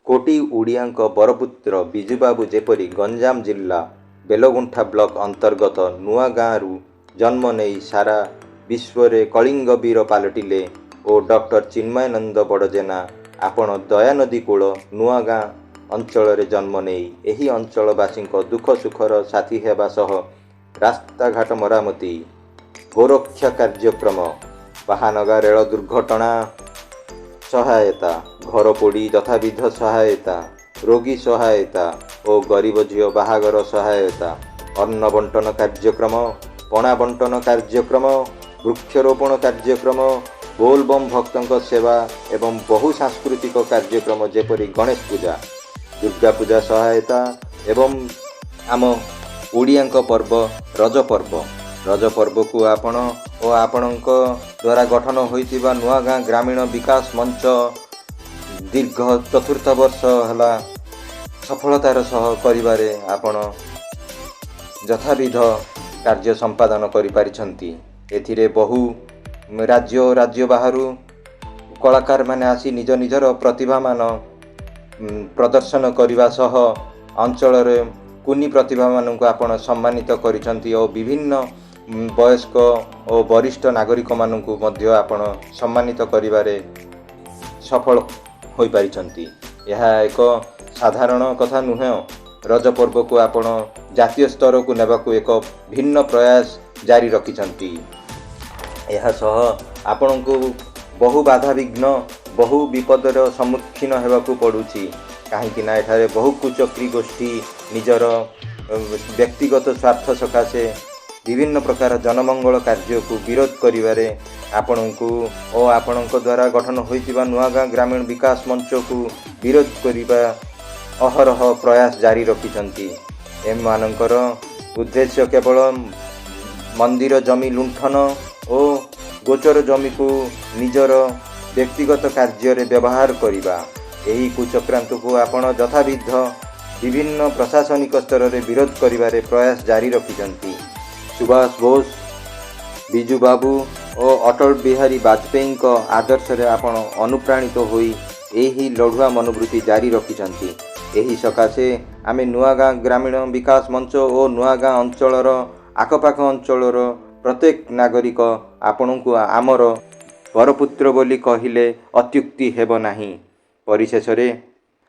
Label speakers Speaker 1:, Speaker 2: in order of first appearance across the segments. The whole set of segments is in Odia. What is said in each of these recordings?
Speaker 1: କୋଟି ଓଡ଼ିଆଙ୍କ ବରପୁତ୍ର ବିଜୁବାବୁ ଯେପରି ଗଞ୍ଜାମ ଜିଲ୍ଲା ବେଲଗୁଣ୍ଠା ବ୍ଲକ ଅନ୍ତର୍ଗତ ନୂଆଗାଁରୁ ଜନ୍ମ ନେଇ ସାରା ବିଶ୍ୱରେ କଳିଙ୍ଗ ବୀର ପାଲଟିଲେ ଓ ଡକ୍ଟର ଚିନ୍ମୟାନନ୍ଦ ବଡ଼ଜେନା, ଆପଣ ଦୟାନଦୀ କୂଳ ନୂଆଗାଁ ଅଞ୍ଚଳରେ ଜନ୍ମ ନେଇ ଏହି ଅଞ୍ଚଳବାସୀଙ୍କ ଦୁଃଖ ସୁଖର ସାଥୀ ହେବା ସହ ରାସ୍ତାଘାଟ ମରାମତି, ଗୋରକ୍ଷା କାର୍ଯ୍ୟକ୍ରମ, ବାହାନଗା ରେଳ ଦୁର୍ଘଟଣା ସହାୟତା, ଘରପୋଡ଼ି ଯଥାବିଧ ସହାୟତା, ରୋଗୀ ସହାୟତା ଓ ଗରିବ ଝିଅ ବାହାଘର ସହାୟତା, ଅନ୍ନ ବଣ୍ଟନ କାର୍ଯ୍ୟକ୍ରମ, ପଣା ବଣ୍ଟନ କାର୍ଯ୍ୟକ୍ରମ, ବୃକ୍ଷରୋପଣ କାର୍ଯ୍ୟକ୍ରମ, ବୋଲବମ୍ ଭକ୍ତଙ୍କ ସେବା ଏବଂ ବହୁ ସାଂସ୍କୃତିକ କାର୍ଯ୍ୟକ୍ରମ ଯେପରି ଗଣେଶ ପୂଜା, ଦୁର୍ଗା ପୂଜା ସହାୟତା ଏବଂ ଆମ ଓଡ଼ିଆଙ୍କ ପର୍ବ ରଜ ପର୍ବ। ରଜ ପର୍ବକୁ ଆପଣ ଓ ଆପଣଙ୍କ ଦ୍ୱାରା ଗଠନ ହୋଇଥିବା ନୂଆଗାଁ ଗ୍ରାମୀଣ ବିକାଶ ମଞ୍ଚ ଦୀର୍ଘ ଚତୁର୍ଥ ବର୍ଷ ହେଲା ସଫଳତାର ସହ କରିବାରେ ଆପଣ ଯଥାବିଧ କାର୍ଯ୍ୟ ସମ୍ପାଦନ କରିପାରିଛନ୍ତି। ଏଥିରେ ବହୁ ରାଜ୍ୟ ଓ ରାଜ୍ୟ ବାହାରୁ କଳାକାରମାନେ ଆସି ନିଜ ନିଜର ପ୍ରତିଭାମାନ ପ୍ରଦର୍ଶନ କରିବା ସହ ଅଞ୍ଚଳରେ କୁନି ପ୍ରତିଭାମାନଙ୍କୁ ଆପଣ ସମ୍ମାନିତ କରିଛନ୍ତି ଓ ବିଭିନ୍ନ ବୟସ୍କ ଓ ବରିଷ୍ଠ ନାଗରିକମାନଙ୍କୁ ମଧ୍ୟ ଆପଣ ସମ୍ମାନିତ କରିବାରେ ସଫଳ ହୋଇପାରିଛନ୍ତି। ଏହା ଏକ ସାଧାରଣ କଥା ନୁହେଁ। ରଜ ପର୍ବକୁ ଆପଣ ଜାତୀୟ ସ୍ତରକୁ ନେବାକୁ ଏକ ଭିନ୍ନ ପ୍ରୟାସ ଜାରି ରଖିଛନ୍ତି। ଏହା ସହ ଆପଣଙ୍କୁ ବହୁ ବାଧାବିଘ୍ନ, ବହୁ ବିପଦର ସମ୍ମୁଖୀନ ହେବାକୁ ପଡ଼ୁଛି, କାହିଁକି ନା ଏଠାରେ ବହୁ କୁଚକ୍ରୀ ଗୋଷ୍ଠୀ ନିଜର ବ୍ୟକ୍ତିଗତ ସ୍ୱାର୍ଥ ସକାଶେ ବିଭିନ୍ନ ପ୍ରକାର ଜନମଙ୍ଗଳ କାର୍ଯ୍ୟକୁ ବିରୋଧ କରିବାରେ ଆପଣଙ୍କୁ ଓ ଆପଣଙ୍କ ଦ୍ୱାରା ଗଠନ ହୋଇଥିବା ନୂଆଗାଁ ଗ୍ରାମୀଣ ବିକାଶ ମଞ୍ଚକୁ ବିରୋଧ କରିବା ଅହରହ ପ୍ରୟାସ ଜାରି ରଖିଛନ୍ତି। ଏମାନଙ୍କର ଉଦ୍ଦେଶ୍ୟ କେବଳ ମନ୍ଦିର ଜମି ଲୁଣ୍ଠନ ଓ ଗୋଚର ଜମିକୁ ନିଜର ବ୍ୟକ୍ତିଗତ କାର୍ଯ୍ୟରେ ବ୍ୟବହାର କରିବା। ଏହି କୁଚକ୍ରାନ୍ତକୁ ଆପଣ ଯଥାବିଧ ବିଭିନ୍ନ ପ୍ରଶାସନିକ ସ୍ତରରେ ବିରୋଧ କରିବାରେ ପ୍ରୟାସ ଜାରି ରଖିଛନ୍ତି। ସୁଭାଷ ବୋଷ, ବିଜୁ ବାବୁ ଓ ଅଟଳ ବିହାରୀ ବାଜପେୟୀଙ୍କ ଆଦର୍ଶରେ ଆପଣ ଅନୁପ୍ରାଣିତ ହୋଇ ଏହି ଲଢ଼ୁଆ ମନୋବୃତ୍ତି ଜାରି ରଖିଛନ୍ତି। ଏହି ସକାଶେ ଆମେ ନୂଆଗାଁ ଗ୍ରାମୀଣ ବିକାଶ ମଞ୍ଚ ଓ ନୂଆଗାଁ ଅଞ୍ଚଳର ଆଖପାଖ ଅଞ୍ଚଳର ପ୍ରତ୍ୟେକ ନାଗରିକ ଆପଣଙ୍କୁ ଆମର ବରପୁତ୍ର ବୋଲି କହିଲେ ଅତ୍ୟୁକ୍ତି ହେବ ନାହିଁ। ପରିଶେଷରେ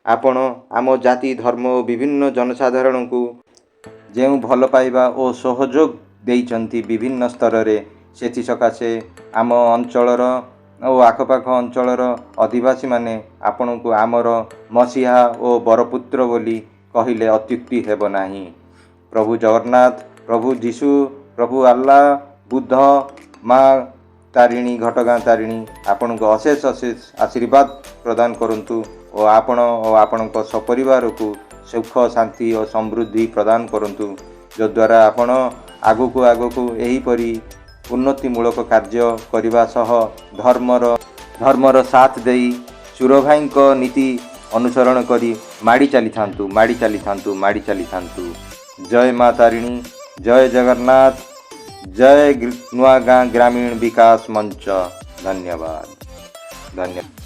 Speaker 1: ଆପଣ ଆମ ଜାତି, ଧର୍ମ ଓ ବିଭିନ୍ନ ଜନସାଧାରଣଙ୍କୁ ଯେଉଁ ଭଲ ପାଇବା ଓ ସହଯୋଗ ଦେଇଛନ୍ତି ବିଭିନ୍ନ ସ୍ତରରେ, ସେଥିସକାଶେ ଆମ ଅଞ୍ଚଳର ଓ ଆଖପାଖ ଅଞ୍ଚଳର ଅଧିବାସୀମାନେ ଆପଣଙ୍କୁ ଆମର ମସିହା ଓ ବରପୁତ୍ର ବୋଲି କହିଲେ ଅତ୍ୟୁକ୍ତି ହେବ ନାହିଁ। ପ୍ରଭୁ ଜଗନ୍ନାଥ, ପ୍ରଭୁ ଯୀଶୁ, ପ୍ରଭୁ ଆଲ୍ଲା, ବୁଦ୍ଧ, ମା ତାରିଣୀ, ଘଟଗାଁ ତାରିଣୀ ଆପଣଙ୍କୁ ଅଶେଷ ଅଶେଷ ଆଶୀର୍ବାଦ ପ୍ରଦାନ କରନ୍ତୁ ଓ ଆପଣ ଓ ଆପଣଙ୍କ ସପରିବାରକୁ ସୁଖ, ଶାନ୍ତି ଓ ସମୃଦ୍ଧି ପ୍ରଦାନ କରନ୍ତୁ, ଯଦ୍ୱାରା ଆପଣ ଆଗକୁ ଆଗକୁ ଏହିପରି ଉନ୍ନତିମୂଳକ କାର୍ଯ୍ୟ କରିବା ସହ ଧର୍ମର ସାଥ ଦେଇ ସୁରଭାଇଙ୍କ ନୀତି ଅନୁସରଣ କରି ମାଡ଼ି ଚାଲିଥାନ୍ତୁ, ମାଡ଼ି ଚାଲିଥାନ୍ତୁ, ମାଡ଼ି ଚାଲିଥାନ୍ତୁ। ଜୟ ମା ତାରିଣୀ, ଜୟ ଜଗନ୍ନାଥ, ଜୟ ନୂଆଗାଁ ଗ୍ରାମୀଣ ବିକାଶ ମଞ୍ଚ। ଧନ୍ୟବାଦ, ଧନ୍ୟବାଦ।